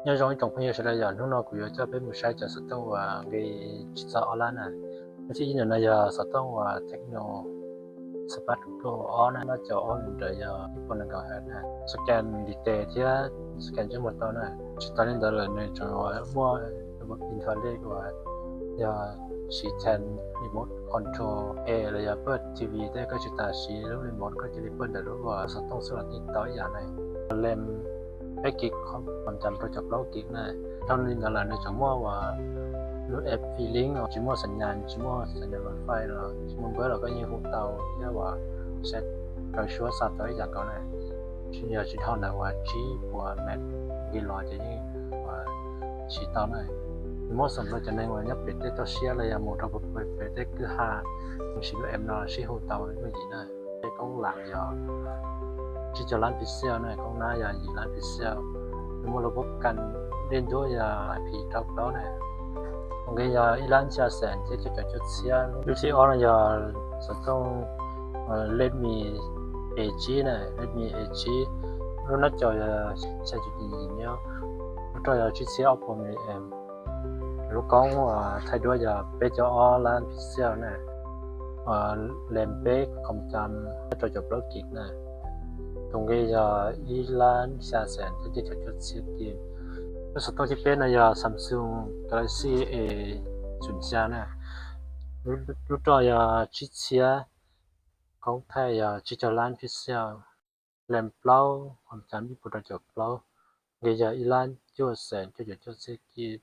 Nyob zoo ib tsoom phooj ywg sawv daws, yog hnub no kuv yuav coj peb mus saib cov xov tooj uas nqi tsis txog ob lab na. Lub thib ib ntawm no yog xov tooj uas Tecno Spark Pro ob na, noj cov ohms ntawd yog ib puas nees nkaum hertz na, scan ntiv tes thiab scan ntsej muag tau na. Tsis tas li ntawd lawm nws tseem muaj interface uas yog siv txhais remote control e los yog pab T V tej, koj tsis tas siv lub remote, koj cia li pab ntawm lub xov tooj xwb los yeej tau ib yam na. Lens peb kis qhov cam rau caum plaub kis na. Dhau li ntawd lawm nws tseem muaj uas lub F P Link, tsis muaj xam nyas, tsis muaj xam nyas wifi los tsis muaj npawb los koj yeej hu tau thiab uas saib raws suab xa tau ib yam nkaus na. Yog tsis dhau ntawd uas tsib puas mev nqi los ces yeej uas siv tau na. Nws muab xam rau cov neeg uas nyob pem tej toj siab los yog mus rau pem tej kwj ha, mus siv lub app no sib hu tau yooj yim na. Tej koob lam yog tsib caug lab pixel na, koob nab yog yim lab pixel. Nws muaj lub pab kas dej ntuab yog I P rau plaub na. Nqi yog ib lab xya xees thiab cuaj caum cuaj txhiab. Lub thib ob no yog xov tooj Redmi A tsib na, Redmi A tsib. Lub nab caum yog xya caum yim nyob, lub roj yog tsib txhiab ob puas mili amp. Lub koob thaij duab yog peb caug ob lab pixel na. Lens peb qhov cam rau caum plaub kis na. Tus nqi yog ib lab xya xees thiab cuaj caum cuaj txhiab kis. Lub xov tooj thib peb no yog Samsung Galaxy A xoom xya na. Lub roj yog tsib txhiab, koob thaij yog tsib caug lab pixel, lens plaub, qhov cam ib puas rau caum plaub, nqi yog ib lab cuaj xees cuaj caum cuaj txhiab kis.